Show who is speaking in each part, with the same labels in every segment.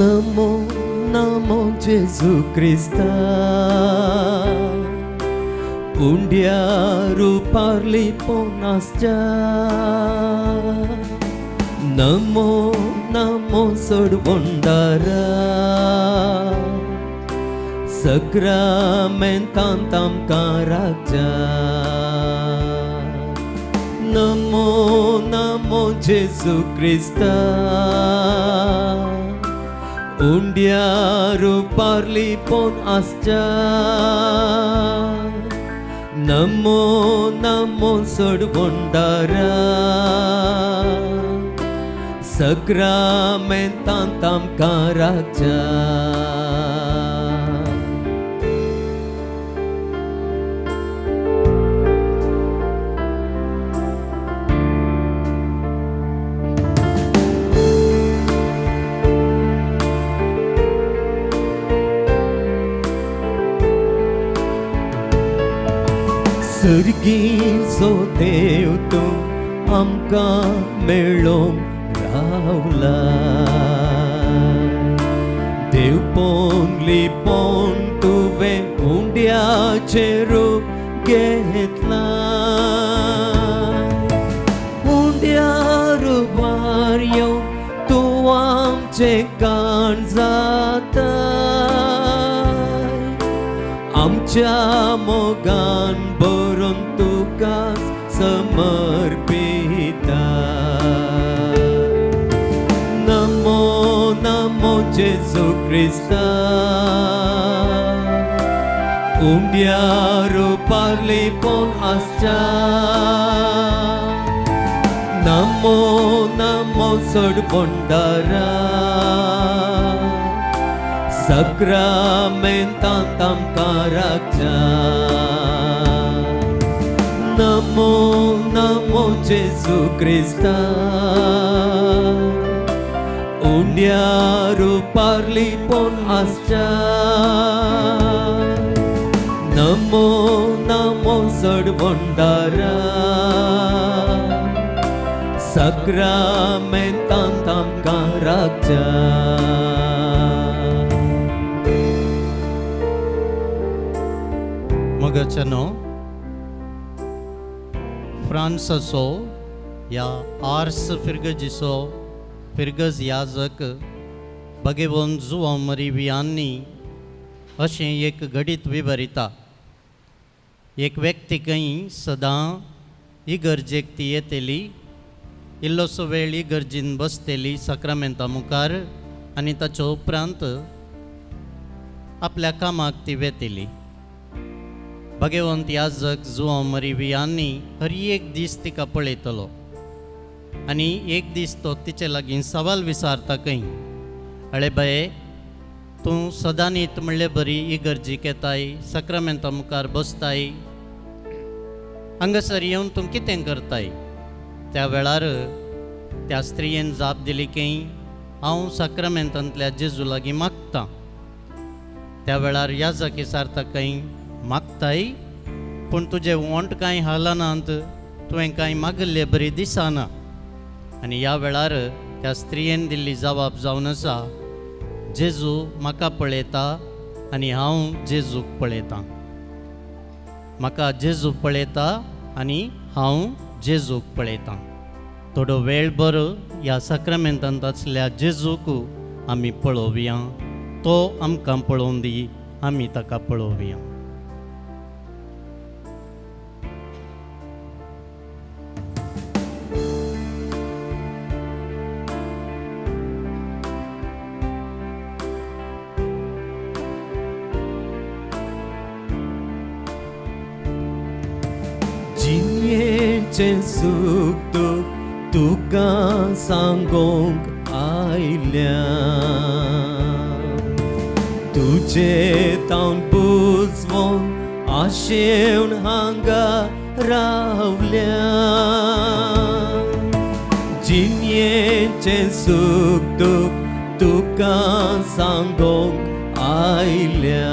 Speaker 1: नमो नमो जेजू क्रिस्ता, उंड्या रुपार लिपोन आसच्या। नमो नमो सोडवणदारा, सक्रामेंतांत आमकां राखच्या। नमो नमो जेजू क्रिस्ता, उंड्या रुपार लिपोन आसच्या। नमो नमो सोडवणदारा, सक्रामेंतांत आमकां राखच्या। सर्गीचो देव तूं आमकां मेळोंक रावला, देवपोन लिपोन तुवें उंड्याचें रूप घेतलां। उंड्या रुपार येवन तूं आमचें काण जाता, आमच्या मोगान भरून तुका समर्पिता। नमो नमो जेजू क्रिस्ता, उंड्या रुपार लिपोन आसच्या। नमो नमो सोडवणदारा, सक्रामेंतांत आमकां राखच्या। नमो नमो जेजू क्रिस्ता, उंड्या रुपार लिपोन आसच्या। नमो नमो सोडवणदारा, सक्रामेंतांत आमकां राखच्या।
Speaker 2: मोगाच्यानो, फ्रांसाचो या आर्स फिर्गजीचो फिर्गज याजक भगेवन जुवांव मरी वियांनी अशें एक घडीत विवरिता। एक व्यक्ती खंय सदां इगर्जेक ती येतली, इल्लोसो वेळ इगर्जीन बसतली साक्रामेंता मुखार आनी ताच्या उपरांत आपल्या कामाक ती वेतली। भगवंत याजक जुवांव मरी वियांनी हर एक दीस तिका पळयतलो आनी एक दीस तो तिचे लागीं सवाल विचारता खंय, अळे बाये, तूं सदांनीत म्हणले बरी इगर्जीक येताय, साक्रामेंता मुखार बसताय, हांगासर येवन तूं कितें करताय? त्या वेळार त्या स्त्रियेन जाप दिली की हांव साक्रामेंतांतल्या जेजू लागीं मागतां। त्या वेळार याजक विचारता खंय, मागताय पूण तुजे ओंठ कांय हालनात, तुवें कांय मागिल्ले बरी दिसना। आनी ह्या वेळार त्या स्त्रियेन दिल्ली जबाब जावन आसा, जेजू म्हाका पळयता आनी हांव जेजूक पळयतां, म्हाका जेजू पळयता आनी हांव जेजूक पळयतां। थोडो वेळ बरो ह्या साक्रामेंतांत आसल्या जेजूक आमी पळोवया, तो आमकां पळोवन दी, आमी ताका पळोवया।
Speaker 1: जिणेचें सूख दुख तुका सांगोंक आयल्या, तुजे तावन बुजवोन आशेवन हांगा रावल्या। जिणेचें सूख दुख तुका सांगोंक आयल्या,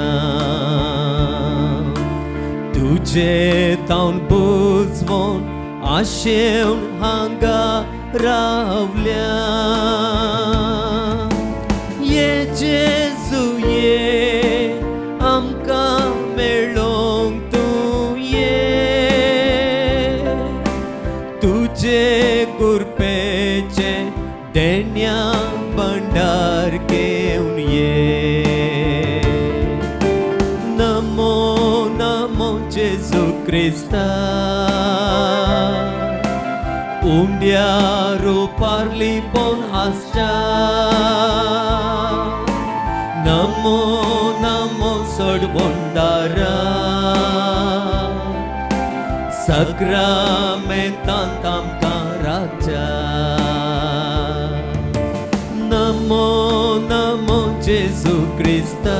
Speaker 1: तुजे तावन बुजवोन आशेवन हांगा रावल्या। एक जेजू ये आमकां मेळोंक तूं ये. तुजे कुरपेचे देण्या भंडार घेवन ये. नमो नमो जेजू क्रिस्ता, उंड्या रुपार लिपोन आसच्या. नमो नमो सोडवंदारा, सक्रामेंतांत आमकां राखच्या. नमो नमो जेजू क्रिस्ता,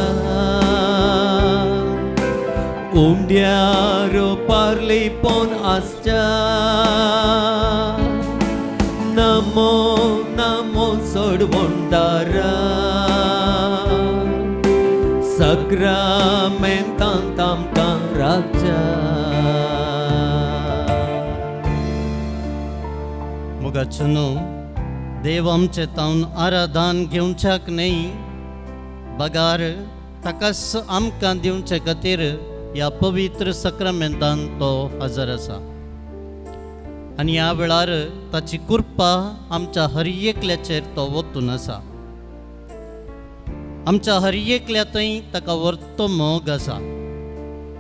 Speaker 1: उंड्या रुपार लिपोन आसच्या. नमो नमो सोडवंदारा, सक्रामेंतांत आमकां राखच्या.
Speaker 2: मोगाचेनो, देव आमचे तावन आराधन घेवच्याक न्हय बगार ताकाच आमकां दिवचे खातीर ह्या पवित्र सक्रामेंतान तो हजर आसा आनी ह्या वेळार ताची कृपा आमच्या हर एकल्याचेर तो वतून आसा. आमच्या हर एकल्या थंय ताका व्हरतो मोग आसा.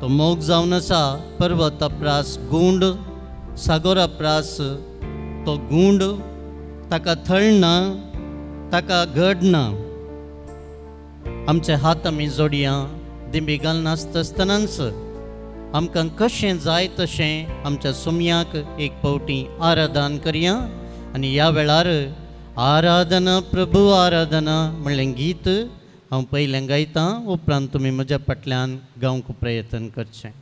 Speaker 2: तो मोग जावन आसा पर्वता प्रास गुंड, सागोरा प्रास तो गुंड. ताका थळ ना, ताका घड ना. आमचे हात आमी जोडया, दिंबी घालनासतनाच आमकां कशें जाय तशें आमच्या सुमयाक एक फावटी आराधन करया. आनी ह्या वेळार आराधना प्रभू आराधना म्हणलें गीत हांव पयलें गायतां, उपरांत तुमी म्हज्या फाटल्यान गावंक प्रयत्न करचें.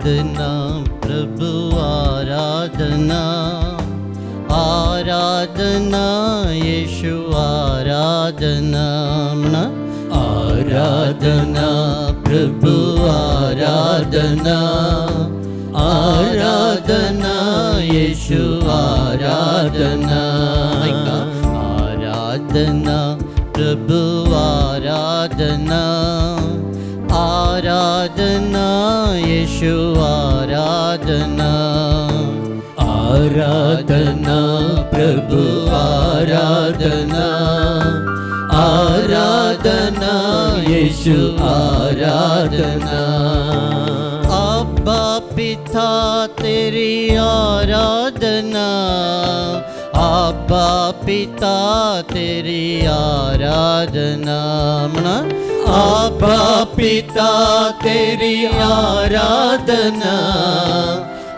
Speaker 2: आराधना प्रभु आराधना, आराधना येशू आराधना. म्हणा आराधना प्रभु आराधना, आराधना येशू आराधना. ऐका, आराधना प्रभु आराधना, आराधना येशू आराधना.
Speaker 1: आराधना प्रभु आराधना, आराधना येशू आराधना.
Speaker 2: अब्बा पिता तेरी आराधना, अब्बा पिता तेरी आराधना. म्हणा
Speaker 1: अब्बा पिता तेरी आराधना,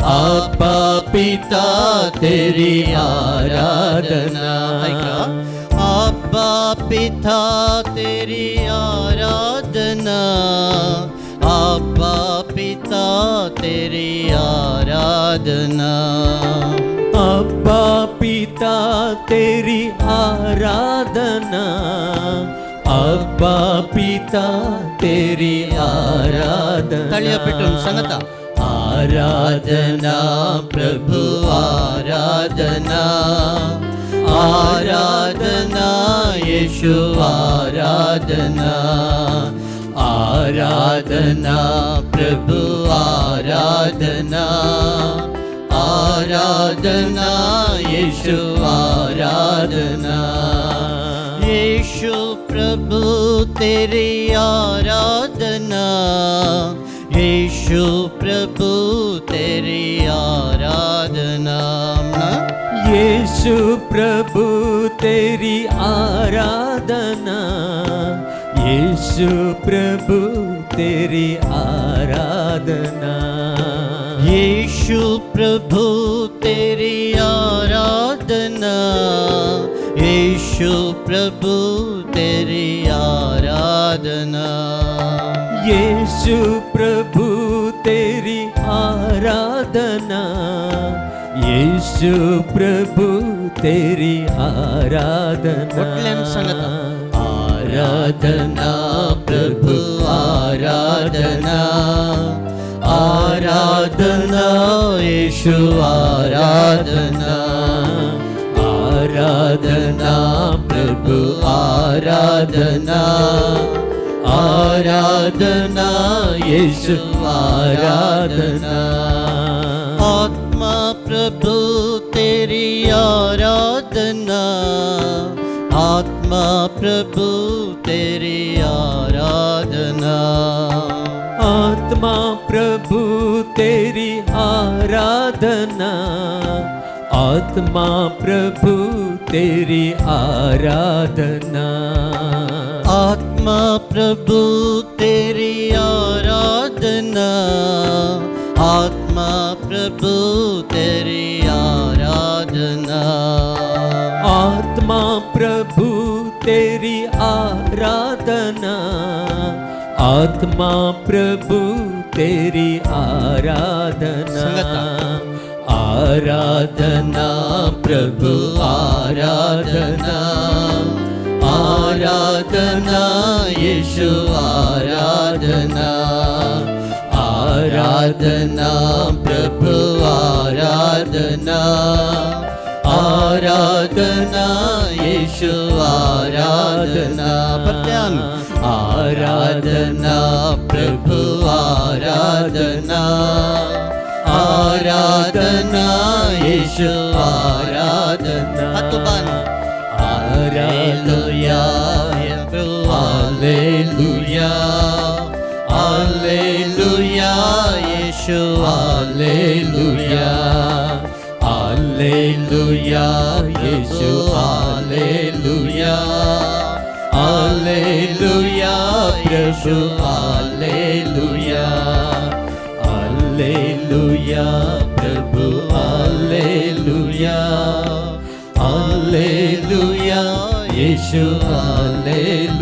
Speaker 1: अब्बा पिता तेरी आराधना.
Speaker 2: ऐका, अब्बा पिता तेरी आराधना, अब्बा पिता तेरी आराधना.
Speaker 1: अब्बा पिता तेरी आराधना, अब्बा पिता तेरी आराधना.
Speaker 2: ताळया पेटून सांगता.
Speaker 1: आराधना प्रभु आराधना, आराधना येशू आराधना. आराधना प्रभु आराधना, आराधना येशू आराधना.
Speaker 2: यीशु प्रभु तेरी आराधना, यीशु प्रभु तेरी आराधना.
Speaker 1: यीशु प्रभु तेरी आराधना, यीशु प्रभु तेरी आराधना.
Speaker 2: यीशु प्रभु तेरी आराधना, यीशु प्रभु तेरी आराधना।
Speaker 1: यीशु प्रभु तेरी आराधना, यीशु प्रभु तेरी आराधना।
Speaker 2: ಒಟ್ಲೆನ್ ಸಂಗತ. आराधना प्रभु आराधना, आराधना यीशु आराधना। आराधना प्रभु आराधना, आराधना यीशु आराधना। आत्मा प्रभु तेरी आराधना, आत्मा प्रभु तेरी आराधना।
Speaker 1: आत्मा प्रभु तेरी आराधना, आत्मा प्रभु तेरी आराधना।
Speaker 2: आत्मा प्रभु तेरी आराधना, आत्मा प्रभु तेरी आराधना।
Speaker 1: आत्मा प्रभु तेरी आराधना, आत्मा प्रभु तेरी आराधना।
Speaker 2: संगता.
Speaker 1: आराधना प्रभु आराधना, आराधना यीशु आराधना। आराधना प्रभु आराधना, आराधना यीशु आराधना।
Speaker 2: परत्यान.
Speaker 1: आराधना प्रभु आराधना, आराधना यीशु आराधना।
Speaker 2: हातोबान.
Speaker 1: Hallelujah, hallelujah, hallelujah Yeshu hallelujah, hallelujah Yeshu hallelujah, hallelujah Prabhu hallelujah, hallelujah Prabhu hallelujah, hallelujah Yeshu hallelujah.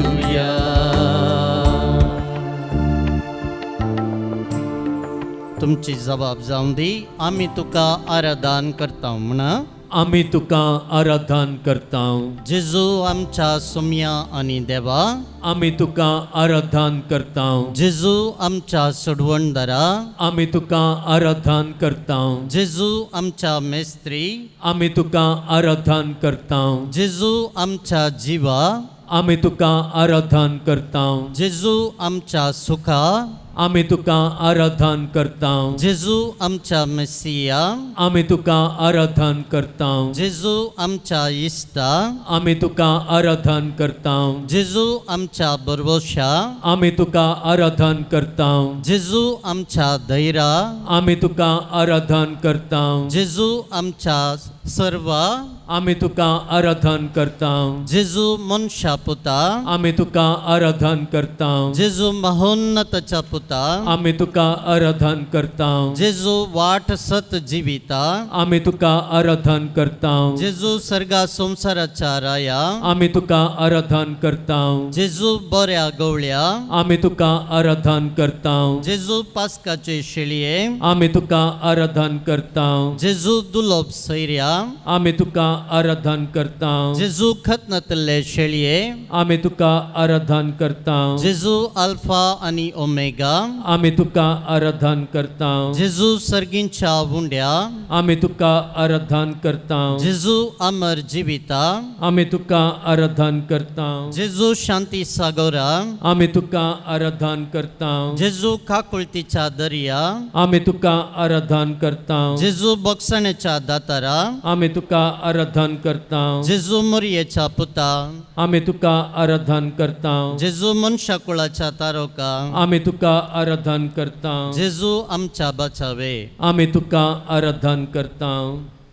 Speaker 2: तुमची जबाब जावं दी, आमी तुका आराधन करता म्हणा।
Speaker 1: आमी तुका आराधन करता।
Speaker 2: जेजू आमच्या सुम्या आनी देवा,
Speaker 1: आमी तुका आराधन करता।
Speaker 2: जेजू आमच्या सोडवणदारा,
Speaker 1: आमी तुका आराधन करता।
Speaker 2: जेजू आमच्या मेस्त्री,
Speaker 1: आमी तुका आराधन करता।
Speaker 2: जेजू आमच्या जिवा,
Speaker 1: आमी तुका आराधन करता।
Speaker 2: जेजू आमच्या सुखा,
Speaker 1: आमी तुका आराधन करता।
Speaker 2: जेजू आमच्या मेसिया,
Speaker 1: आमी तुका आराधन करता।
Speaker 2: जेजू आमच्या इश्टा,
Speaker 1: आमी तुका आराधन करता।
Speaker 2: जेजू आमच्या बरवशा,
Speaker 1: आमी तुका आराधन करता।
Speaker 2: जेजू आमच्या धैरा,
Speaker 1: आमी तुका आराधन करता।
Speaker 2: जेजू आमच्या सर्वा,
Speaker 1: आमी तुका आराधन करता।
Speaker 2: जेजू मनशा पुता,
Speaker 1: आमी तुका आराधन करता।
Speaker 2: जेजू महोन्नताच्या पुता,
Speaker 1: आमी तुका आराधन करता।
Speaker 2: जेजू वाट सत जिविता,
Speaker 1: आमी तुका आराधन करता।
Speaker 2: जेजू सर्गा संवसाराच्या राया,
Speaker 1: आमी तुका आराधन करता।
Speaker 2: जेजू बऱ्या गवळ्या,
Speaker 1: आमी तुका आराधन करता।
Speaker 2: जेजू पास्काचे शेळये,
Speaker 1: आमी तुका आराधन करता।
Speaker 2: जेजू दुलोब सैर्या,
Speaker 1: आमी तुका आराधन करता।
Speaker 2: जेजू खतनतले शेळये,
Speaker 1: आमी तुका आराधन करता।
Speaker 2: जेजू अल्फा आनी ओमेगा,
Speaker 1: आमी तुका आराधन करता।
Speaker 2: जेजू सर्गींच्या उंड्या,
Speaker 1: आमी तुका आराधन करता।
Speaker 2: जेजू अमर जिविता,
Speaker 1: आमी तुका आराधन करता।
Speaker 2: जेजू शांती सागोरा,
Speaker 1: आमी तुका आराधन करता।
Speaker 2: जेजू काकुळतीच्या दर्या,
Speaker 1: आमी तुका आराधन करता।
Speaker 2: जेजू बोगसण्याच्या दातारा,
Speaker 1: आमी तुका आराधन करता।
Speaker 2: जेजू मोरयेच्या पुता,
Speaker 1: आमी तुका आराधन करता।
Speaker 2: जेजू मनशाकुळाच्या तारोका,
Speaker 1: आमी तुका आराधन करता।
Speaker 2: जेजू आमच्या बचावे,
Speaker 1: आमी तुका आराधन करता।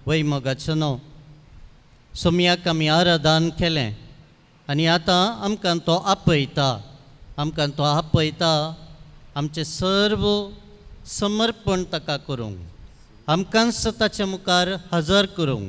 Speaker 2: वय मोगाचो न्हू सोमयाक आमी आराधन केलें आनी आतां आमकां तो आपयता, आमकां तो आपयता आमचें सर्व समर्पण ताका करूंक, आमकांच ताच्या मुखार हजर करूंक।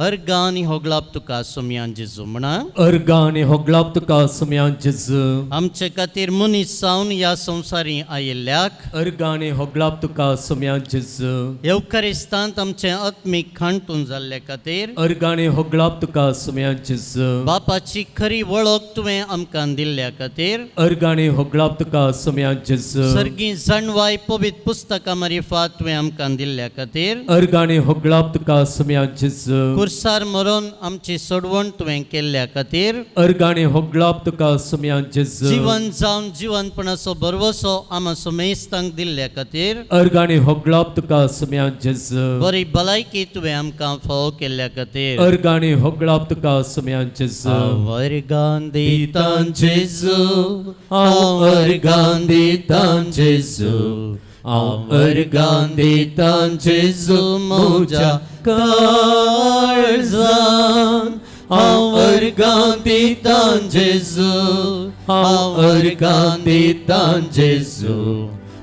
Speaker 2: अर्गां आनी होगळाप तुका सोमयान जेजू म्हणा.
Speaker 1: अर्गां आनी होगळाप तुका सोमयान जेजू.
Speaker 2: आमचे खातीर मनीस जावन ह्या संवसारी आयिल्ल्याक
Speaker 1: अर्गां आनी होगळाप तुका सोमयान जेजू.
Speaker 2: येवकारिस्तांत आमचें आत्मीक खाणतून जाल्ले खातीर
Speaker 1: अर्गां आनी होगळाप तुका सोमयान जेजू.
Speaker 2: बापाची खरी वळख तुवें आमकां दिल्ल्या खातीर
Speaker 1: अर्गां आनी होगळाप तुका सोमयान जेजू.
Speaker 2: सर्गी जाणवाय पवित्र पुस्तकां मारिफात तुवें आमकां दिल्ल्या खातीर
Speaker 1: अर्गां आनी होगळाप तुका सोमयान जेजू.
Speaker 2: कुर्सार मरून आमची सोडवण तुवें केल्ल्या खातीर
Speaker 1: अर्गां आनी होगळाप तुका सोमयान जेजू.
Speaker 2: जिवन जावन जिवनपणाचो भरवसो आमा सुमेस्तांक दिल्ल्या खातीर
Speaker 1: अर्गां आनी होगळाप तुका सोमयान जेजू.
Speaker 2: बरी भलायकी तुवें आमकां फावो केल्ल्या खातीर
Speaker 1: अर्गां आनी होगळाप तुका सोमयान जेजू.
Speaker 2: हांव अर्गां दितां जेजू, हांव अर्गां दितां जेजू, हांव अर्गां दितां जेजू म्हज्या काळजान. हांव अर्गां दितां जेजू, हांव अर्गां दितां जेजू,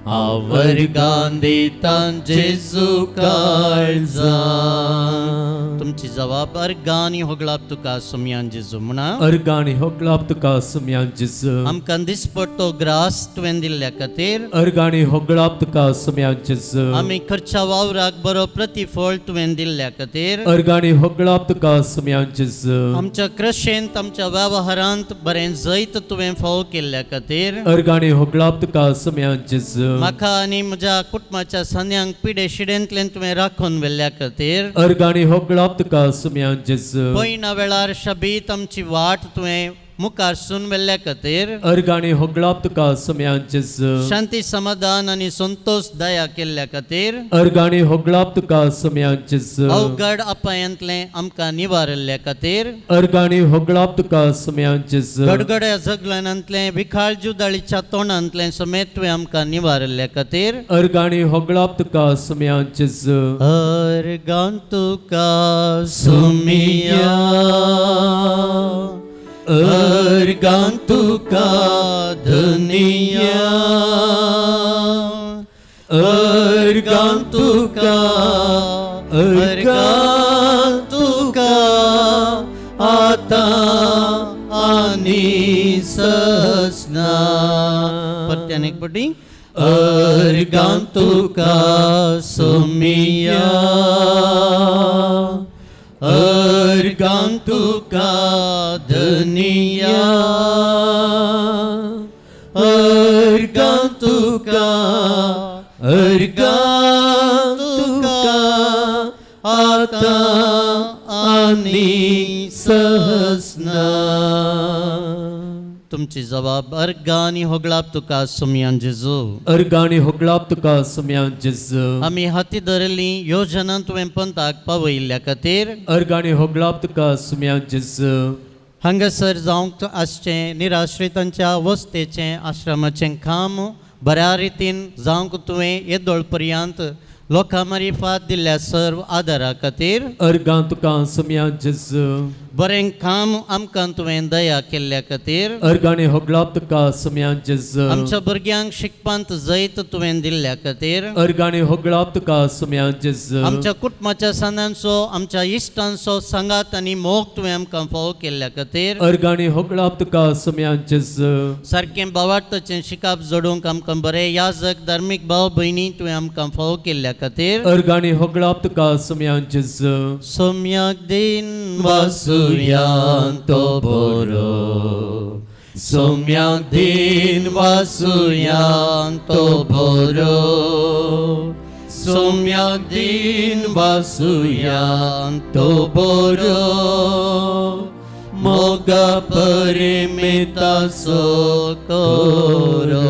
Speaker 2: हांव अर्गां दितां जेजू काळजान. तुमची जबाब अर्गां आनी होगळाप तुका सोमयान जेजू म्हणा.
Speaker 1: अर्गां आनी होगळाप तुका सोमयान जेजू.
Speaker 2: आमकां दिसपडटो ग्रास तुवें दिल्ल्या खातीर
Speaker 1: अर्गां आनी होगळाप तुका सोमयान जेजू.
Speaker 2: आमी खर्च्या वावराक बरो प्रतिफळ तुवें दिल्ल्या खातीर
Speaker 1: अर्गां आनी होगळाप तुका सोमयान जेजू.
Speaker 2: आमच्या कृशेंत आमच्या वेव्हारांत बरें जैत तुवें फावो केल्ल्या खातीर
Speaker 1: अर्गां आनी होगळाप तुका सोमयान जेजू.
Speaker 2: म्हाका आनी म्हज्या कुटुंबाच्या सान्यांक पिडे शिडेंतल्यान तुवें राखून व्हेल्ल्या खातीर
Speaker 1: अर्गां आनी होगळाप तुका सोमयान जेजू.
Speaker 2: पयणा वेळार शबीत आमची वाट तुवें मुखार सून व्हेल्ल्या खातीर
Speaker 1: अर्गां आनी होगळाप तुका सोमयान जेजू.
Speaker 2: शांती समाधान आनी संतोश दया केल्ल्या खातीर
Speaker 1: अर्गां आनी होगळाप तुका सोमयान जेजू.
Speaker 2: अवघड अपायांतलें आमकां निवारिल्ल्या खातीर
Speaker 1: अर्गां आनी होगळाप तुका सोमयान जेजू.
Speaker 2: गडगड्या जगलानांतलें विखाळ जुदाळीच्या तोंडांतलें समेत तुवें आमकां निवारिल्ल्या खातीर
Speaker 1: अर्गां आनी होगळाप तुका सोमयान जेजू.
Speaker 2: अर्गां तुका सुमिया, अर्गां तुका धनिया, अर्गां तुका, अर्गां तुका आतां आनी ससना. परत्यान एक पटी अर्गां तुका सोमिया, अर्गां तुका धनिया, अर्गां तुका, अर्गां तुका आतां आनी सहसना. तुमची जबाब अर्गां आनी होगळाप तुका सोमयान जेजू.
Speaker 1: अर्गां आनी होगळाप तुका सोमयान जेजू.
Speaker 2: आमी हाती धरिल्ली योजना तुवें पंथाक पावयिल्ल्या खातीर
Speaker 1: अर्गां आनी होगळाप तुका सोमयान जेजू.
Speaker 2: हांगासर जावंक आसचें निराश्रितांच्या वस्तेचें आश्रमाचें काम बऱ्या रितीन जावंक तुवें येदोळ पर्यंत लोकां मारिफात दिल्ल्या सर्व आदारा खातीर
Speaker 1: अर्गां तुका सोमयान जेजू.
Speaker 2: बरें काम आमकां तुवें दया केल्ल्या खातीर
Speaker 1: अर्गां आनी होगळाप तुका सोमयान जेजू.
Speaker 2: आमच्या भुरग्यांक शिकपांत जैत तुवें दिल्ल्या खातीर
Speaker 1: अर्गां आनी होगळाप तुका सोमयान जेजू.
Speaker 2: आमच्या कुटुंबाच्या सान्यांचो आमच्या इश्टांचो सांगात आनी मोग तुवें आमकां फावो केल्ल्या खातीर
Speaker 1: अर्गां आनी होगळाप तुका सोमयान जेजू.
Speaker 2: सारकें बावार्थाचें शिकाप जोडूंक आमकां बरें याजक धार्मीक भाव भयणी तुवें आमकां फावो केल्ल्या खातीर
Speaker 1: अर्गां आनी होगळाप तुका सोमयान जेजू.
Speaker 2: सोम्याक दिन वासुयान तो बरो, सोम्याक दिन वासुयान तो बरो, सोम्याक दिन वासुयान तो बरो, मोगा परिमितासो करो.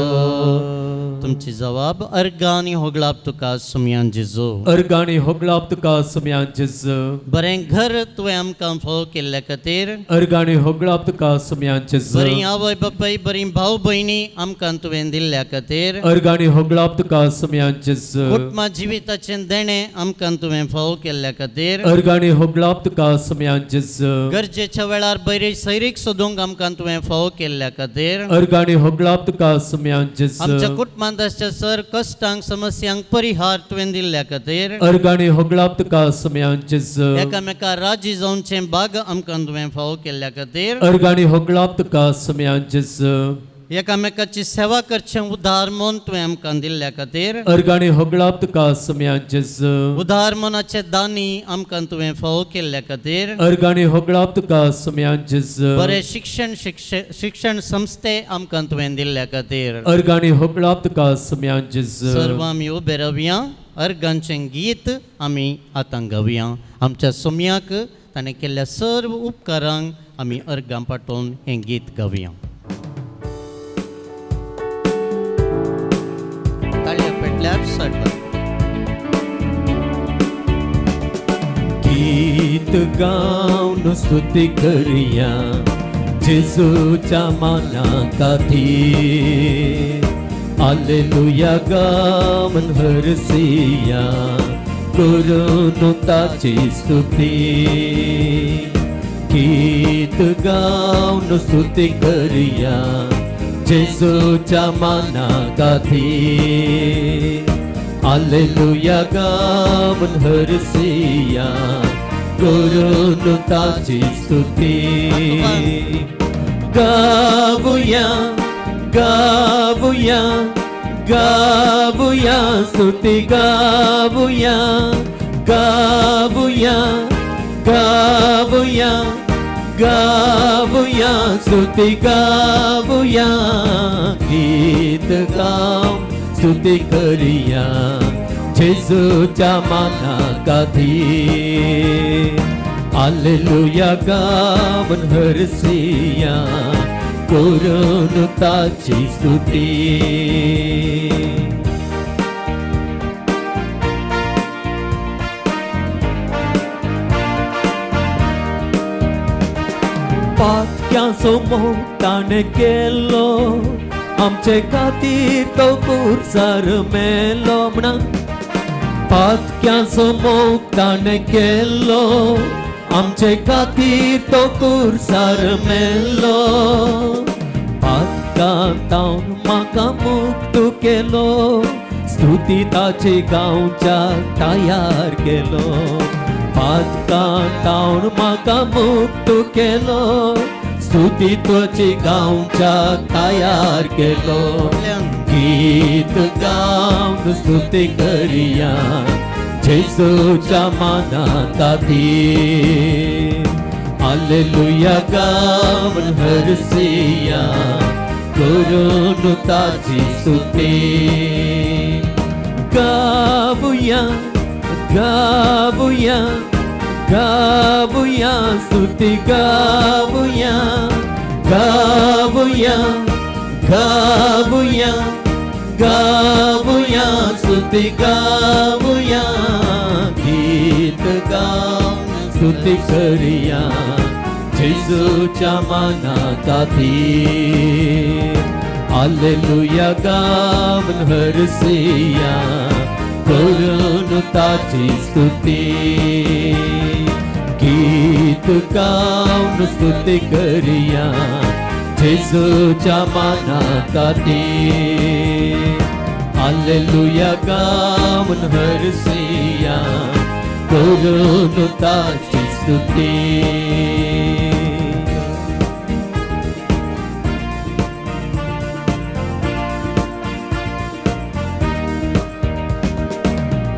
Speaker 2: तुमची जबाब अर्गां आनी होगळाप तुका सोमयान जेजू.
Speaker 1: अर्गां आनी होगळाप तुका सोमयान जेजू.
Speaker 2: बरें घर तुवें आमकां फावो केल्ल्या खातीर
Speaker 1: अर्गां आनी होगळाप तुका सोमयान जेजू.
Speaker 2: बरी आवय बापाय बरी भाव भयणी आमकां तुवें दिल्ल्या खातीर
Speaker 1: अर्गां आनी होगळाप तुका सोमयान जेजू.
Speaker 2: कुटुंबा जिविताचें देणें आमकां तुवें फावो केल्ल्या खातीर
Speaker 1: अर्गां आनी होगळाप तुका सोमयान जेजू.
Speaker 2: गरजेच्या वेळार बरी सैरीक सोदूंक आमकां तुवें फावो केल्ल्या खातीर
Speaker 1: अर्गां आनी होगळाप तुका सोमयान जेजू.
Speaker 2: आमच्या कुटुंबांत तसल्या सर कश्टांक समस्यांक परिहार तुवें दिल्ल्या खातीर।
Speaker 1: अर्गाणी होगळाप तुका सोम्या जेजू।
Speaker 2: एकामेका राजी जावचें भाग आमकां तुवें फावो केल्ल्या खातीर।
Speaker 1: अर्गाणी होगळाप तुका सोम्या जेजू।
Speaker 2: एकामेकाची सेवा करचें उदार मन तुवें आमकां दिल्ल्या खातीर।
Speaker 1: अर्गाणी होगळाप तुका सोम्या जेजू।
Speaker 2: उदार मनाचे दानी आमकां तुवें फावो केल्ल्या खातीर।
Speaker 1: अर्गाणी होगळाप तुका सोम्या जेजू।
Speaker 2: बरें शिक्षण शिक्षण संस्थे आमकां तुवें दिल्ल्या खातीर।
Speaker 1: अर्गाणी होगळाप तुका सोम्या जेजू।
Speaker 2: सर्व आमी उबे रावया, अर्गांचें गीत आमी आतां गावया। आमच्या सोम्याक ताणें केल्ल्या सर्व उपकारांक आमी अर्गां पाठोवन हें गीत गावया। ताळयो पेटल्यार चड।
Speaker 1: गीत गावन स्तुती करया जेजूच्या माना खातीर। हालेलुया गावन हरसिया करून ताची स्तुती। गीत गावन स्तुती करया जेजूच्या माना खातीर। हालेलुया गावन हरसिया करून ताची स्तुती। गावुया गावुया गावुया स्तुती गावुया गावुया गावुया गावुया स्तुती गावुया। गीत गाव स्तुती करिया जेजूच्या माना खातीर। हालेलुया गावन हरसिया करून ताची स्तुती। पातक्यांचो मोग ताणें केलो आमचे खातीर तो पुरसार मेलो म्हणा। पातक्यांचो मोग ताणें केलो आमचे खातीर तो कुर्सार मेलो। पातकां म्हाका मुक्त केलो स्तुती ताची गांवच्या तयार केलो। पातकां म्हाका मुक्त केलो स्तुती तुजी गांवच्या तयार केलो। गीत गावन स्तुती करिया जेजूच्या माना खातीर। हालेलुया गावन हरसिया करून ताची स्तुती। गावुया गावुया गावुया स्तुती गावुया गावुया गावुया गावुया स्तुती गावुया। गीत गावन स्तुती करिया जेजूच्या माना खातीर। हालेलुया गावन हरसिया करून ताची स्तुती। गीत गावन स्तुती करिया जेजूच्या माना खातीर। हालेलुया गावन हरसिया करून ताची स्तुती।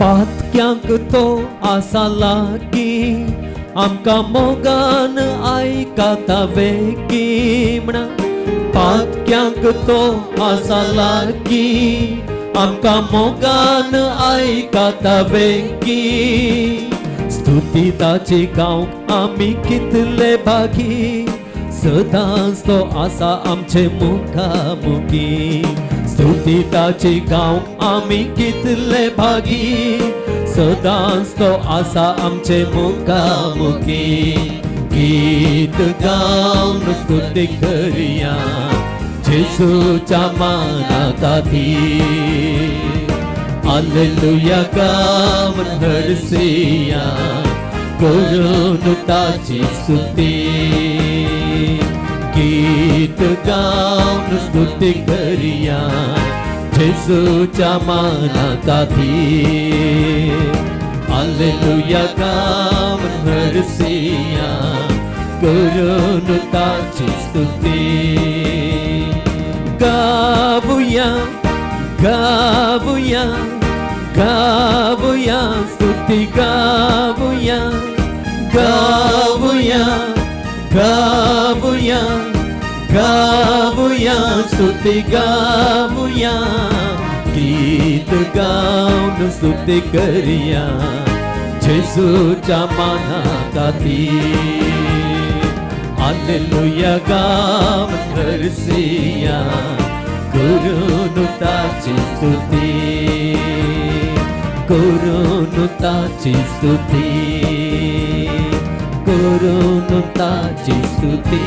Speaker 1: पातक्यांक तो आसा लागीं आमकां मोगान आयकता वेगीं म्हणा। पातक्यांक तो आसा लागीं आमकां मोगान आयकता वेगीं। स्तुती ताची गावंक आमी कितले भागी सदांच तो आसा आमचे मुखामुखी। स्तुती ताची गावंक आमी कितले भागी सदांच तो आसा आमचे मुखामुखी। गीत गावन स्तुती करिया जेजूच्या माना खातीर। हालेलुया गावन हरसिया करून ताची स्तुती। गीत गावन स्तुती करिया जेजूच्या माना खातीर. हालेलुया गावन हरसिया, करून ताची स्तुती. गावया गावया गावया स्तुती, गावया गावया गावया गावया स्तुती, गावया गीत गावन स्तुती करया जेजूच्या माना खातीर. हालेलुया गावन हरसिया, करून ताची स्तुती, करून ताची स्तुती, करून ताची स्तुती.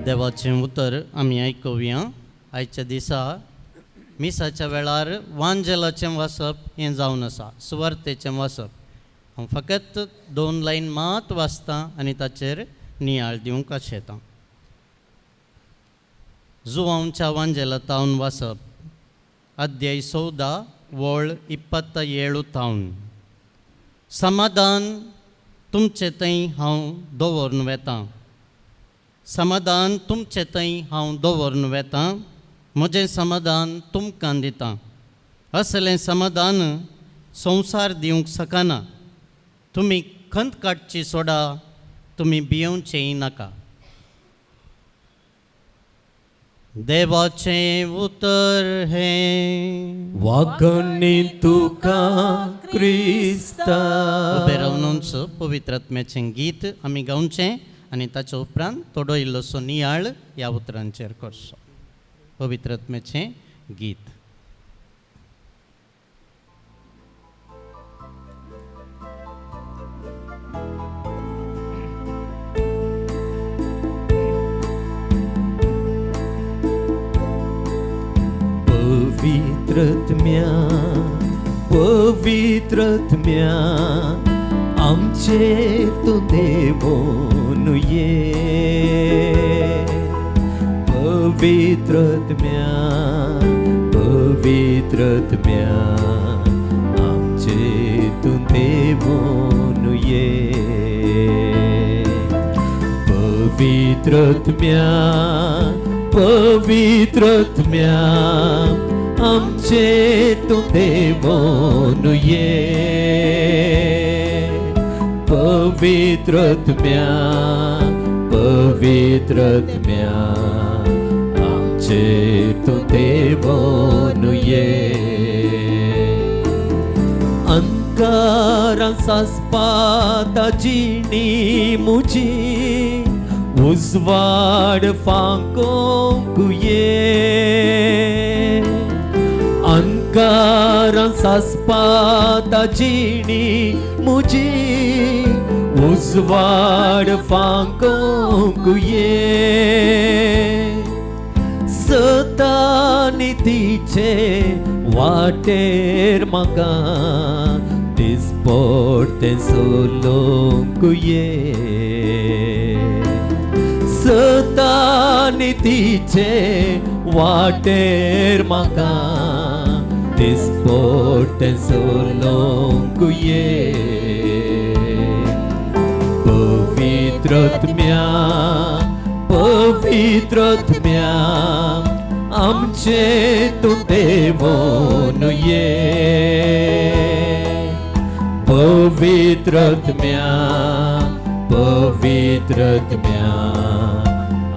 Speaker 2: देवाचें उतर आमी आयकुया. आयच्या दिसा मिसाच्या वेळार वांजेलाचें वाचप हें जावन आसा, सुवार्तेचें वाचप. हांव फकत 2 लायन मात वाचतां आनी ताचेर नियाळ दिवंक आशेतां. जुवांच्या वांजेला तावन वाचप, अध्याय 14 वळ 27 तावन. समाधान तुमचे थंय हांव दवरून वेतां, समाधान तुमचे थंय हांव दवरून वेतां, म्हजें समाधान तुमकां दितां. असलें समाधान संवसार दिवंक शकना. तुमी खंत काडची सोडा, तुमी भियोवचेंय नाका. देवाचें उतर हें.
Speaker 1: वागणी तुका क्रिस्ता.
Speaker 2: उबें रावनूच पवित्र आत्म्याचें गीत आमी गावचें आनी ताच्या उपरांत थोडो इल्लोसो नियाळ ह्या उतरांचेर करचो. पवित्र आत्म्याचें गीत.
Speaker 1: पवित्रत्म्या पवित्रत्म्या आमचेर तूं देवोन ये. पवित्रत्म्या पवित्रत्म्या आमचेर तूं देवोन ये. पवित्रत्म्या पवित्रत्म्या आमचे तूं देवोन ये. पवित्रत्म्या पवित्रत्म्या आमचे तूं देवोन ये. अंकारां सासपाता जिणी मुजी उजवाड फांकोंक ये. अंकारां सासपाता जिणी मुजी उजवाड फांकोंक ये. सतानी तिचे वाटेर म्हाका दिसपडतें सोलोंक ये. सतानी तिचे वाटेर म्हाका दिसपडतें सोलोंक ये. पवित्रत्म्या पवित्रत्म्या आमचे तूं देवोन ये. पवित्रत्म्या पवित्रत्म्या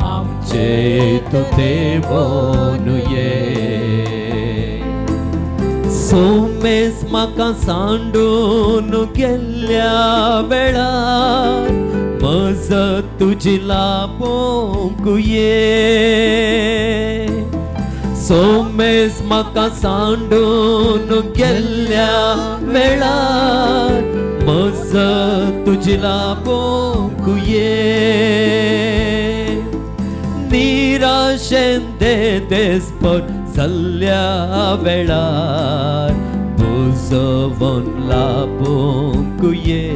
Speaker 1: आमचे तूं देवोन ये. सोमेस म्हाका सांडून गेल्ल्या वेळार मजत तुजी लाभोंक ये. सोमेस म्हाका सांडून गेल्ल्या वेळार मजत तुजी लाभोंक ये. निराशेन दे देसपट जाल्ल्या वेळार बुजोवन लाभोंक ये.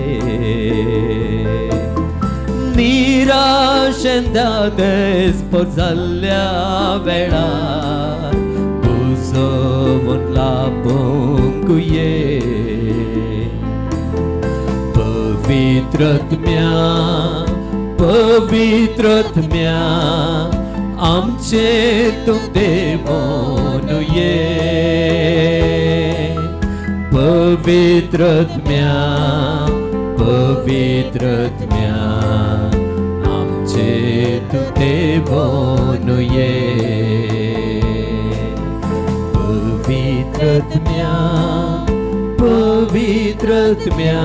Speaker 1: निराशेन निराशेंद्या देस्पोर जाल्ल्या वेळार बुजोवन लाभोंक ये. पवित्रत्म्या पवित्रत्म्या आमचे तूं देवोन ये. पवित्रत्म्या पवित्रत्म्या आमचे तूं देवोन ये. पवित्रत्म्या पवित्रत्म्या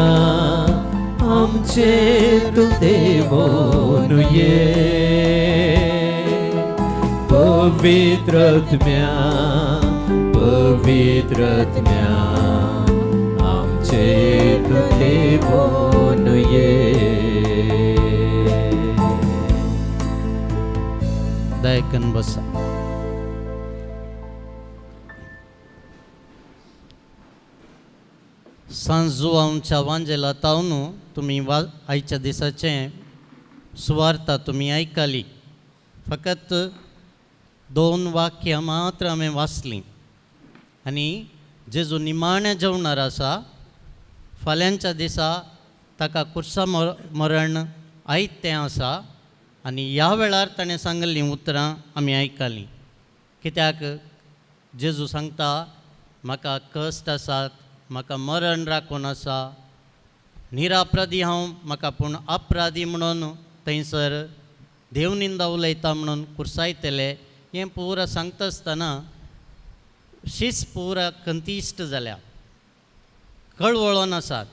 Speaker 1: आमचे तूं देवोन ये. पवित्रत्म्या पवित्रत्म्या आमचे तूं देवोन ये.
Speaker 2: दयाकन बसा. सांजुआंच्या वांजेला तावन तुमी वा आयच्या दिसाचें सुवार्ता तुमी आयकली. फकत दोन वाक्यां मात्र हांवें वाचलीं आनी जेजू निमाण्या जेवणार आसा. फाल्यांच्या दिसा ताका कुर्सा मरण आयतें आसा आनी ह्या वेळार ताणें सांगिल्लीं उतरां आमी आयकलीं. कित्याक जेजू सांगता म्हाका कश्ट आसात, म्हाका मरण राखून आसा, निरापराधी हांव, म्हाका पूण अपराधी म्हणून थंयसर देवनिंदा उलयता म्हणून कुर्सायतले. हें पुरा सांगता आसतना शीस पुरा खंतिश्ट जाल्या, कळवळोन आसात.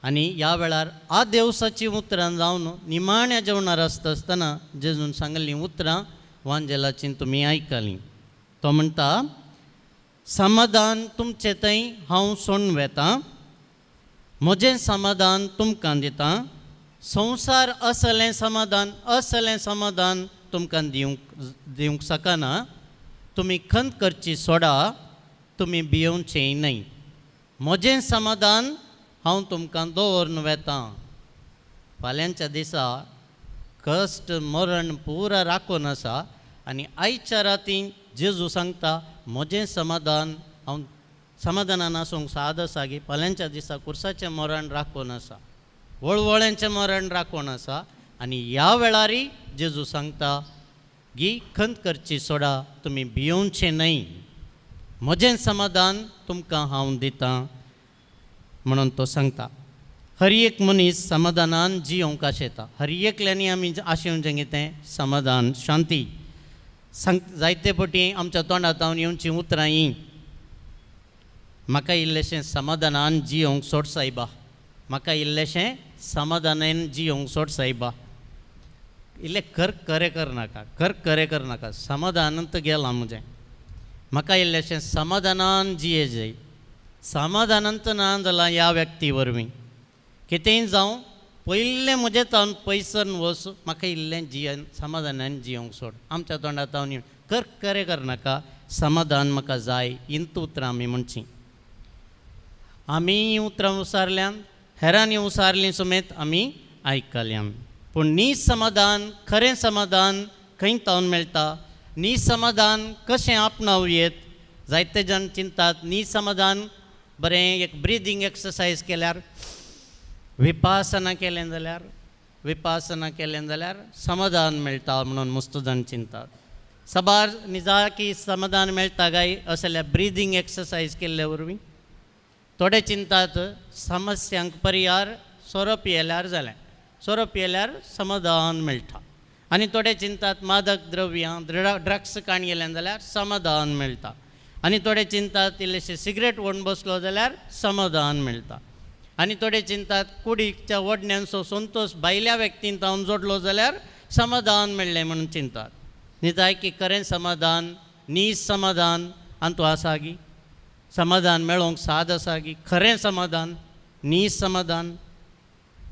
Speaker 2: आनी ह्या वेळार आ देवसाचीं उतरां जावन निमाण्या जेवणार आसता आसतना जेजून सांगिल्लीं उतरां वांजेलाचीं तुमी आयकलीं. तो म्हणटा समाधान तुमचें थंय हांव सोडून वेतां, म्हजें समाधान तुमकां दितां. संवसार असलें समाधान असलें समाधान तुमकां दिवंक दिवंक शकना. तुमी खंत करची सोडा, तुमी भियोवचें न्हय. म्हजें समाधान हांव तुमकां दवरून वेतां. फाल्यांच्या दिसा कश्ट मरण पुरा राखून आसा आनी आयच्या राती जेजू सांगता म्हजें समाधान हांव समाधानान आसूंक साद आसा की फाल्यांच्या दिसा कुर्साचें मरण राखून आसा, वळवळ्यांचें मरण राखून आसा. आनी ह्या वेळारय जेजू सांगता की खंत करची सोडा, तुमी भियोवचें न्हय, म्हजें समाधान तुमकां हांव दितां म्हणून तो सांगता. हर एक मनीस समाधानान जियोवंक आशेता. हर एकल्यांनी आमी आशेवचें कितें समाधान शांती. सांग जायते पटी आमच्या तोंडांत येवचीं उतरां हीं, म्हाका इल्लेशें समाधानान जियोवंक सोड सायबा, म्हाका इल्लेशें समाधानान जियोवंक सोड सायबा, इल्लें कर करे कर नाका, कर करे कर नाका, समाधानांत गेलां म्हजें, म्हाका इल्लेशें समाधानान जिये जाय. समाधानांत ना जालां ह्या व्यक्ती वरवीं कितेंय जावं पयलें म्हजें तावन पयसन वच, म्हाका इल्लें जियन समाधानान जियोवंक सोड. आमच्या तोंडांत तावन कर करे कर नाका, समाधान म्हाका जाय. इंत उतरां आमी म्हणचीं. आमी उतरां उसारल्यान हेरांनी उसारलीं समेत आमी आयकल्यान. पूण नी समाधान खरें समाधान खंय तावन मेळटा? नी समाधान कशें आपणावं येत? जायते जाण चिंतात नी समाधान बरें एक ब्रिदींग एक्सरसायज केल्यार, विपासना केलें जाल्यार, विपासना केलें जाल्यार समाधान मेळटा म्हणून मस्त जाण चिंतात. साबार निजाकी समाधान मेळटा काय असल्या ब्रिदींग एक्सरसायज केल्ले वरवीं? थोडे चिंतात समस्यांक पर्यार सोरो पियेल्यार जालें, सोरो पियेल्यार समाधान मेळटा. आनी थोडे चिंतात मादक द्रव्यां ड्रग्स काण गेलें जाल्यार समाधान मेळटा. आनी थोडे चिंतात इल्लेशे सिगरेट ओडून बसलो जाल्यार समाधान मेळटा. आनी थोडे चिंतात कुडीच्या ओडण्यांचो संतोश भायल्या व्यक्तीन तावन जोडलो जाल्यार समाधान मेळ्ळें म्हणून चिंतात. निजायकी खरें समाधान नीज समाधान आनी आसा गी? समाधान मेळोवंक साद आसा गी? खरें समाधान नीज समाधान.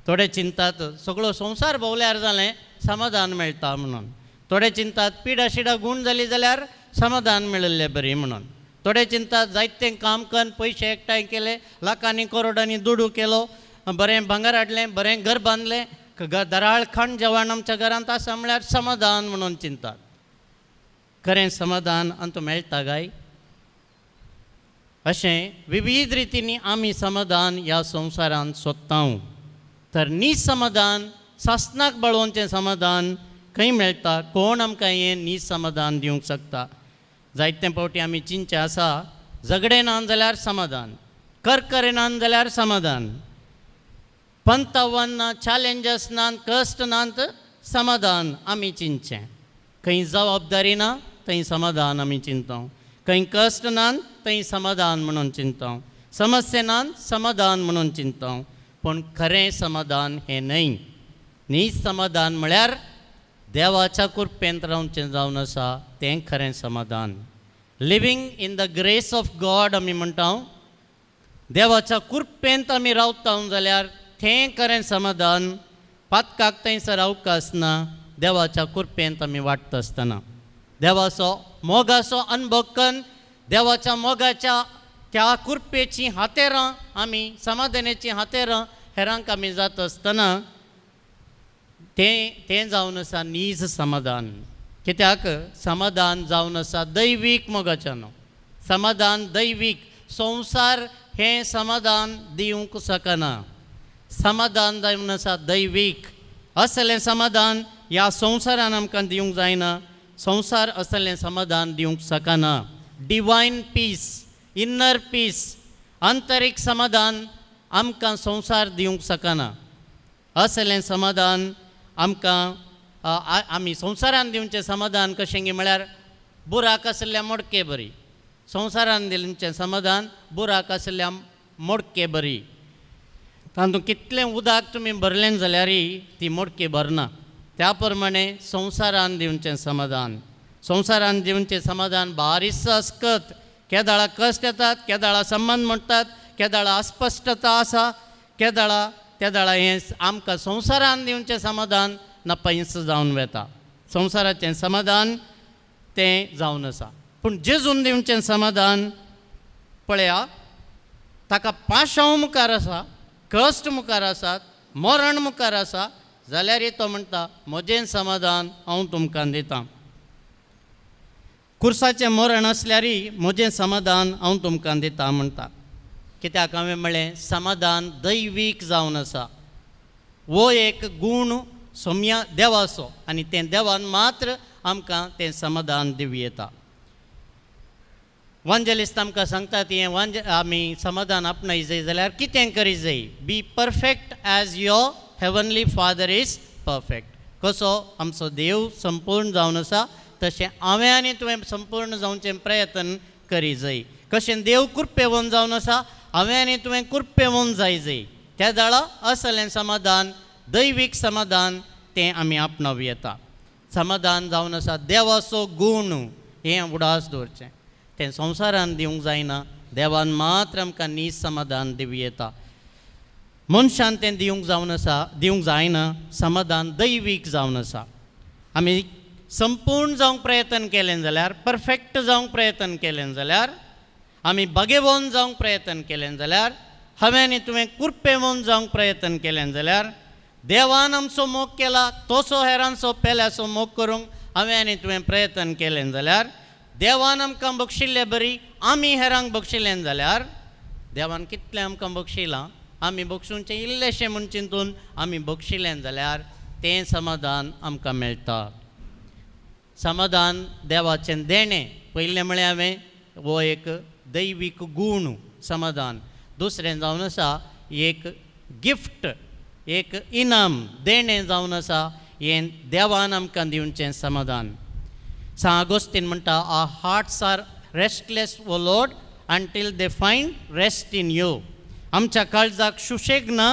Speaker 2: थोडे चिंतात सगळो संवसार भोंवल्यार जालें समाधान मेळटा म्हणून. थोडे चिंतात पिडा शिडा गूण जाली जाल्यार समाधान मेळिल्लें बरी म्हणून. थोडे चिंतात जायतें काम करून पयशे एकठांय केले, लाखांनी करोडांनी दुडू केलो, बरें भांगर हाडलें, बरें घर बांदलें, दराळ खाण जेवण आमच्या घरांत आसा म्हळ्यार समाधान म्हणून चिंतात. खरें समाधान आमकां मेळटा काय? अशें विविध रितींनी आमी समाधान ह्या संवसारांत सोदता. तर नीज समाधान, सासनाक बळोवचें समाधान खंय मेळटा? कोण आमकां हें नीज समाधान दिवंक शकता? जायते फावटी आमी चिंतचें आसा, झगडें ना जाल्यार समाधान, करकरे ना जाल्यार समाधान, पंतावन ना, चॅलेंजस ना, कश्ट नात समाधान आमी चिंतचें. खंय जबाबदारी ना थंय समाधान आमी चिंतता, खंय कश्ट ना थंय समाधान म्हणून चिंतता, समस्या ना समाधान म्हणून चिंतता. पूण खरें समाधान हें न्हय. नीज समाधान म्हळ्यार देवाच्या कृपेंत रावचें जावन आसा तें खरें समाधान. Living in the grace of God आमी म्हणटा. देवाच्या कृपेंत आमी रावता जाल्यार तें खरें समाधान. पातकाक थंयसर अवकाश ना. देवाच्या कृपेंत आमी वाडटा आसतना देवाचो मोगाचो अनुभव कन्न देवाच्या मोगाच्या त्या कृपेचीं हातेरां आमी, समाधानाचीं हातेरां हेरांक आमी जाता आसतना तें तें जावन आसा नीज समाधान. कित्याक समाधान जावन आसा दैवीक मोगाच्यान. समाधान दैवीक, संवसार हें समाधान दिवंक शकना. समाधान जावन आसा दैवीक. असलें समाधान ह्या संवसारान आमकां दिवंक जायना. संवसार असलें समाधान दिवंक शकना. डिवायन पीस, इनर पीस, आंतरीक समाधान आमकां संवसार दिवंक शकना. असलें समाधान आमकां आमी संवसारान दिवचें समाधान कशें गी म्हळ्यार बुराक आशिल्ल्या मोडके बरी. संवसारान दिवचें समाधान बुराक आशिल्ल्या मोडके बरी. तातूंत कितलें उदक तुमी भरलें जाल्यारय ती मोडकी भरना. त्या प्रमाणे संवसारान दिवचें समाधान, संवसारान दिवचें समाधान बारीस अस्कत. केदाळा कश्ट येतात, केदाळा संबंद म्हणटात, केदाळा अस्पश्टता आसा, केदाळा तेदाळा हें आमकां संवसारान दिवचें समाधान नपयंस जावन वेता. संवसाराचें समाधान तें जावन आसा. पूण जेजून दिवचें समाधान पळया, ताका पाशांव मुखार आसा, कश्ट मुखार आसात, मरण मुखार आसा, जाल्यार तो म्हणटा म्हजें समाधान हांव तुमकां दितां. कुर्साचें मरण आसल्यारय म्हजें समाधान हांव तुमकां दिता म्हणटा. कित्याक हांवें म्हळें समाधान दैवीक जावन आसा. हो एक गूण सोम्या देवाचो आनी तें देवान मात्र आमकां तें समाधान दिवं येता. वांजेलिस्त आमकां सांगता ती वांजे आमी समाधान आपणाय जाय जाल्यार कितें करी जाय? Be perfect as your heavenly father is perfect. कसो आमचो देव संपूर्ण जावन आसा तशें हांवें आनी तुवें संपूर्ण जावचें प्रयत्न करी जाय. कशें देव कृपेवन जावन आसा हांवें आनी तुवें कृपेवन जाय जाय. त्या दाळा असलें समाधान, दैवीक समाधान तें आमी आपणावं येता. समाधान जावन आसा देवाचो गूण हें उडास दवरचें. तें संवसारान दिवंक जायना. देवान मात्र आमकां नीज समाधान दिवं येता. मनशान तें दिवंक जावन आसा, दिवंक जायना. समाधान दैवीक जावन आसा. आमी संपूर्ण जावंक प्रयत्न केलें जाल्यार, परफेक्ट जावंक प्रयत्न केलें जाल्यार, आमी बगेवन जावंक प्रयत्न केलें जाल्यार, हांवें आनी तुवें कुरपेवन जावंक प्रयत्न केलें जाल्यार, देवान आमचो मोग केला तसो हेरांचो पेल्याचो मोग करूंक हांवें आनी तुवें प्रयत्न केलें जाल्यार, देवान आमकां बक्षिल्ले बरी आमी हेरांक बक्षिलें जाल्यार, देवान कितलें आमकां बक्षिलां आमी बक्षुंचें इल्लेशें म्हूण चिंतून आमी बक्षिलें जाल्यार तें समाधान आमकां मेळटा. समाधान देवाचें देणें. पयलें म्हळें हांवें हो एक दैवीक गूण समाधान. दुसरें जावन आसा एक गिफ्ट, एक इनाम, देणें जावन आसा हें देवान आमकां दिवचें समाधान. सांत आगोस्तीन म्हणटा, our hearts are restless O Lord until they find rest in you. आमच्या काळजाक सुशेग ना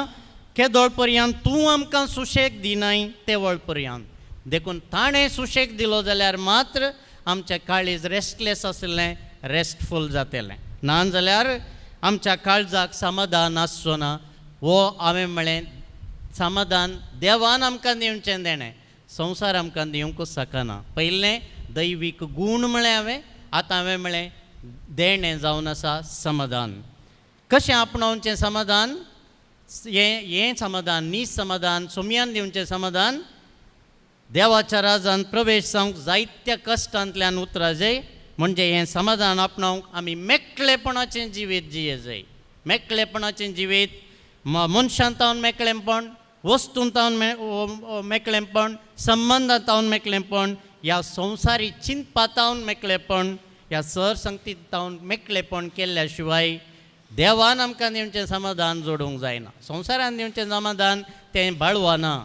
Speaker 2: केदोळ पर्यंत तूं आमकां सुशेग दिनाय तेवळ पर्यंत. देखून ताणें सुशेग दिलो जाल्यार मात्र आमचें काळीज रेस्टलेस आशिल्लें रेस्टफूल जातलें. ना जाल्यार आमच्या काळजाक समाधान आसचो ना. हो हांवें म्हळें समाधान देवान आमकां दिवचें देणें, संवसार आमकां दिवंकूच शकना. पयलें दैवीक गूण म्हळें हांवें, आतां हांवें म्हळें देणें जावन आसा समाधान. कशें आपणावचें समाधान? हें हें समाधान नीज समाधान सोमयान दिवचें समाधान देवाच्या राजान प्रवेश जावंक जायत्या कश्टांतल्यान उतरा जाय. म्हणजे हें समाधान आपणावंक आमी मेकळेपणाचें जिवीत जिये जाय. मेकळेपणाचें जिवीत मनशान तावन मेकळेपण, वस्तून तावन मेकळेपण, संबंदां तावन मेकळेपण, ह्या संवसारी चिंतपा तावन मेकळेपण, ह्या सर संगतीत तावन मेकळेपण केल्ल्या शिवाय देवान आमकां दिवचें समाधान जोडूंक जायना. संवसारान दिवचें समाधान तें बाळवाना.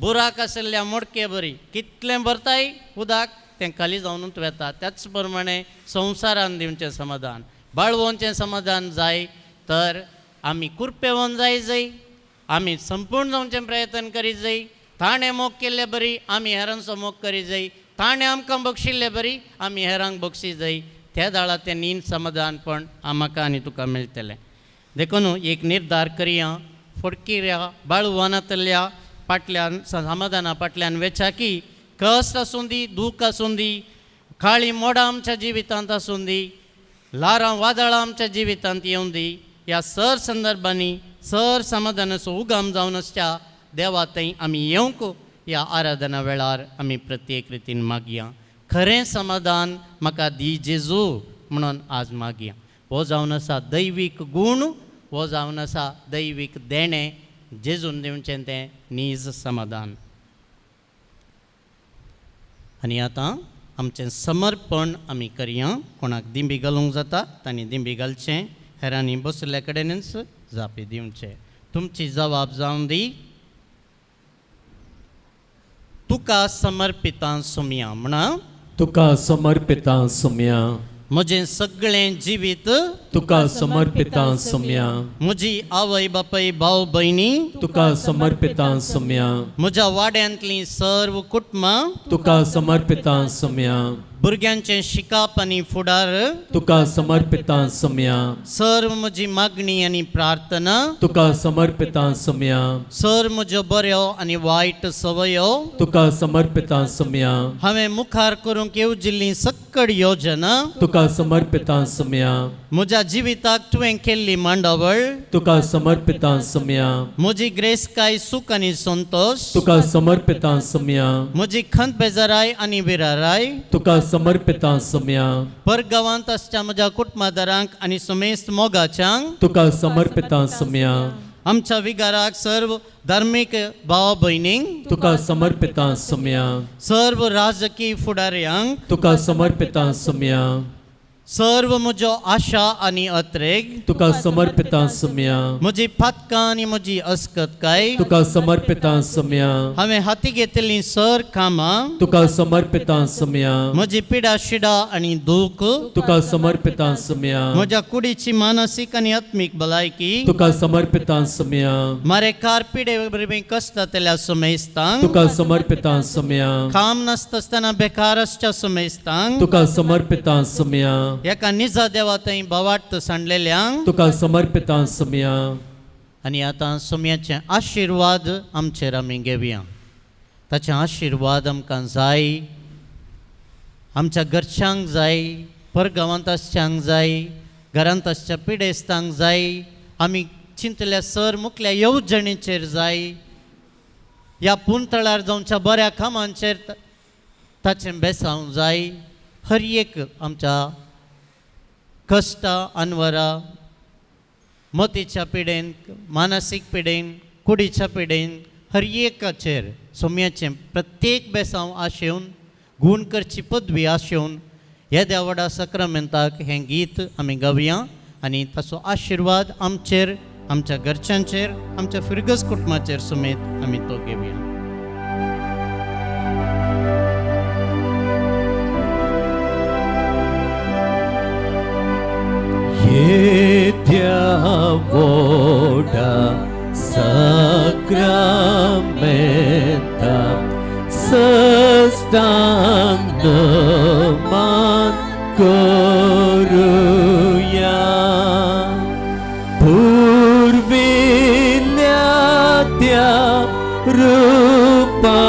Speaker 2: बुराक आशिल्ल्या मोडके बरी कितलें भरताय उदक तें खाली जावनूच वेता. त्याच प्रमाणे संवसारान दिवचें समाधान बाळवोनचें समाधान जाय तर आमी कुरपेवन जाय जाय, आमी संपूर्ण जावचें प्रयत्न करीत जाय. ताणें मोग केल्ले बरी आमी हेरांचो मोग करीत जाय, ताणें आमकां बक्षिल्ले बरी आमी हेरांक बक्षी जाय. त्या दाळा तें नीन समाधानपण आमकां आनी तुका मेळटलें. देखून एक निर्धार करया, फडकिऱ्या बाळवनांतल्या फाटल्यान समाधाना फाटल्यान वेच्या की कश्ट आसूं दी, दूख आसूं दी, काळी मोडां आमच्या जिवितांत आसूं दी, ल्हारां वादळां आमच्या जिवितांत येवं दी, ह्या सर संदर्भांनी सर समाधानाचो उगम जावन आसच्या देवा थंय आमी येवंक ह्या आराधना वेळार आमी प्रत्येक रितीन मागया. खरें समाधान म्हाका दी जेजू म्हणून आज मागया. हो जावन आसा दैवीक गूण, हो जावन आसा दैवीक देणें, जेजून दिवचें तें नीज समाधान. आनी आतां आमचें समर्पण आमी करया. कोणाक दिंबी घालूंक जाता तांणी दिंबी घालचें, हेरांनी बशिल्ल्या कडेनच जापी दिवचें. तुमची जबाब जावन दी. तुका समर्पितां सोमया म्हणा.
Speaker 1: तुका समर्पितां सोमया.
Speaker 2: म्हजें सगळें जिवीत
Speaker 1: तुका समर्पितां सोमया.
Speaker 2: म्हजी आवय बापाय भाव भयणी
Speaker 1: तुका समर्पितां सोमया.
Speaker 2: म्हज्या वाड्यांतलीं सर्व कुटुंबां
Speaker 1: तुका समर्पितां सोमया.
Speaker 2: भुरग्यांचें शिकप आनी फुडार
Speaker 1: तुका समर्पितां सोमया.
Speaker 2: सर्व म्हजी मागणी आनी प्रार्थना
Speaker 1: तुका समर्पितां सोमया.
Speaker 2: सर्व म्हज्यो बऱ्यो आनी वायट संवयो
Speaker 1: तुका समर्पितां सोमया.
Speaker 2: हांवें मुखार करूंक येवजिल्ली सक्कड योजना
Speaker 1: तुका समर्पितां सोमया.
Speaker 2: म्हज्या जिविताक तुवें केल्ली मांडावळ
Speaker 1: तुका समर्पितां सोमया.
Speaker 2: म्हजी ग्रेसकाय सूख आनी संतोश
Speaker 1: तुका समर्पितां सोमया.
Speaker 2: म्हजी खंत बेजाराय आनी विराराय
Speaker 1: तुका समर्पितां सोमया.
Speaker 2: परगांवांत आसच्या म्हज्या कुटुंबादारांक आनी समेस्त मोगाच्यांक
Speaker 1: तुका समर्पितां सोमया.
Speaker 2: आमच्या विगाराक सर्व धार्मीक भाव भयणींक
Speaker 1: तुका समर्पितां सोमया.
Speaker 2: सर्व राजकीय फुडाऱ्यांक
Speaker 1: तुका समर्पितां सोमया.
Speaker 2: सर्व म्हज्यो आशा आनी अत्रेग
Speaker 1: तुका समर्पितां सोमया.
Speaker 2: म्हजी पातकां आनी म्हजी अस्कतकाय
Speaker 1: तुका समर्पितां सोमया.
Speaker 2: हांवें हाती घेतिल्लीं सर कामां
Speaker 1: तुका समर्पितां सोमया.
Speaker 2: म्हजी पिडा शिडा आनी दूख
Speaker 1: तुका समर्पितां सोमया.
Speaker 2: म्हज्या कुडीची मानसीक आनी आत्मीक भलायकी
Speaker 1: तुका समर्पितां सोमया.
Speaker 2: मारेकार पिडे वरवीं कश्ट जातल्या समेस्तांक
Speaker 1: तुका समर्पितां सोमया.
Speaker 2: काम नासतना बेकार आसच्या समेस्तांक
Speaker 1: तुका समर्पितां सोमया.
Speaker 2: एका निजा देवा थंय भावार्थ सांडलेल्यांक
Speaker 1: तुका समर्पितां सोमया.
Speaker 2: आनी आतां सोम्याचे आशिर्वाद आमचेर आमी घेवया. ताचे आशिर्वाद आमकां जाय, आमच्या घरच्यांक जाय, परगांवांत आसच्यांक जाय, घरांत आसच्या पिडेस्तांक जाय, आमी चिंतल्या सर मुखल्या येवजणेचेर जाय, ह्या पुंतळार जावच्या बऱ्या कामांचेर ताचें बेसावंक जाय. हर एक आमच्या कश्टां अनवरा मतीच्या पिडेन, मानसीक पिडेन, कुडीच्या पिडेन, हर एकाचेर सोम्याचें प्रत्येक बेसांव आशेवन गूण करची पदवी आशेवन येद्या व्हडा सक्रमेंताक हें गीत आमी गावया आनी ताचो आशिर्वाद आमचेर, आमच्या घरच्यांचेर, आमच्या फिरगज कुटुंबाचेर समेत आमी तो घेवया.
Speaker 1: येत्या वोडा साक्रामेंता सस्तांग नमन करूया. पुर्विल्ल्या त्या रुपा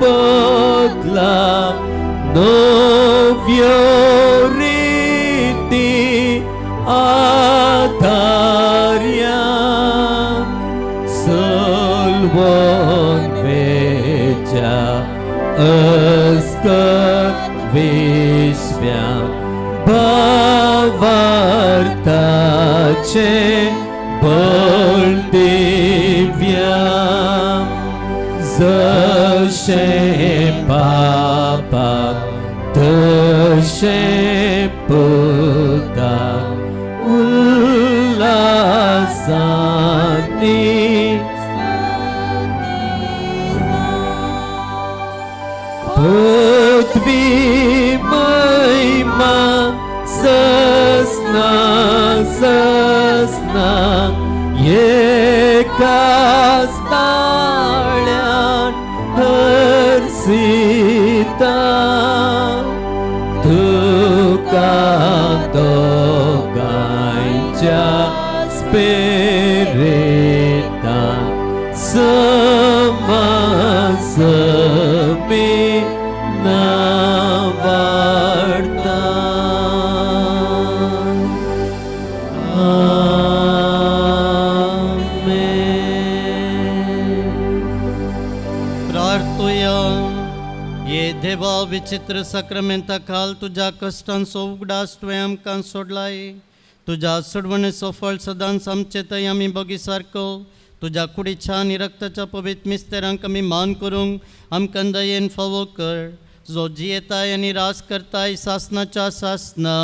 Speaker 1: बदला नव्यो रिती आधार्या. तुज्या अस्कत विश्व्या भावार्थाचें बळ दिव्या जशें बापाक तशें पुताक उल्हासांनी पृथ्वी महिमा ससना ससना एकाच ताळ्यान हरसिता तुका दोगांयच्या स्पिरितान समसमी वाडता. आमेन.
Speaker 2: प्रार्थुया. ये देवा, विचित्र साक्रामेंता खाल तुज्या कश्टांचो उगडास तुवें आमकां सोडलाय. तुज्या सोडवणेचो फळ सदांच आमचे थंय आमी बगी सारको तुज्या कुडीच्या आनी रक्ताच्या पवित्र मिस्तेरांक आमी मान करूंक आमकां दयेन फावो कर, जो जियेताय आनी राज करताय सासनाच्या सासना.